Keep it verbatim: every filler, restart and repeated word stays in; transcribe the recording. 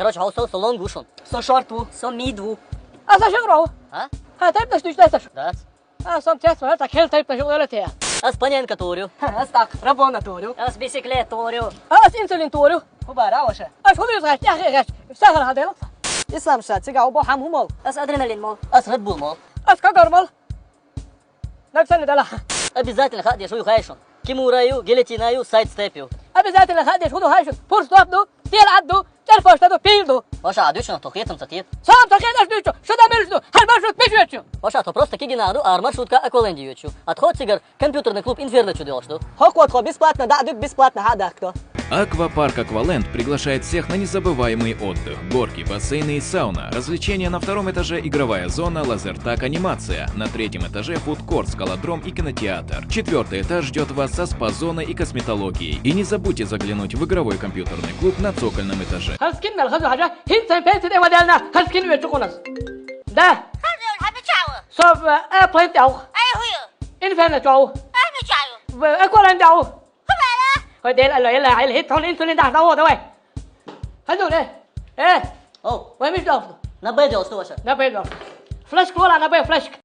Короче, хьо со, со лонг ву шун. Со шорт ву. Со мид ву. А со шиъ ву. А? Хьа, тайпанаш дуьйцу аса шу. Дац. А, со тесс вара, ца хел тайпанаш ву ала те. Ас Паненко тур ю. Ас так, Рабона тур ю. Ас бисиклет тур ю. Ас инсулин тур ю. Ху бара ваша. Ас хулиус гаш, тяхе гаш. Сахар хадел. Ислам ша, цига обо хам хумол. Ас адреналин мол. Ас Red Bull мол. Ас кагар мол. Наксани дала. Обязательно хадеш, ху хайшун. Кимура ю, гильотина ю, сайдстеп ю. Обязательно хадеш, ху хайшун. Пуш стоп ду, тел адду, терфош ду, пил ду. Ваша, а дуьчун, то хетам ца хет. Сам ца хеташ дуьчу, шу да мельш ду, хар маршрут пиш ю. Ваша, то просто кигина ду, ар маршрутка акваленди ю. Отходит сигар компьютерный клуб Инферно чудо, что? Хокот хо бесплатно, да, дык бесплатно, ха, да, кто? Аквапарк «Акваленд» приглашает всех на незабываемый отдых. Горки, бассейны и сауна. Развлечения на втором этаже, игровая зона, лазертаг, анимация. На третьем этаже фудкорт, скалодром и кинотеатр. Четвертый этаж ждет вас со спа-зоной и косметологией. И не забудьте заглянуть в игровой компьютерный клуб на цокольном этаже. Хазкин мел хазу хажа, хин сан пенсит эва делна, хазкин ве чукунас. Да. Хазу хабичау. Со, э, плент яу. Ай хуй. Инферно чау. Ай бичау. Э, колан яу. Хубала. Хой дел алла, ила, ила, хит хун инсулин да, да, да, вай. Хазу, э. Э. О. Вай миш да. На бе дел, что ваша? На бе дел. Флешка, кола, на бе, флешка.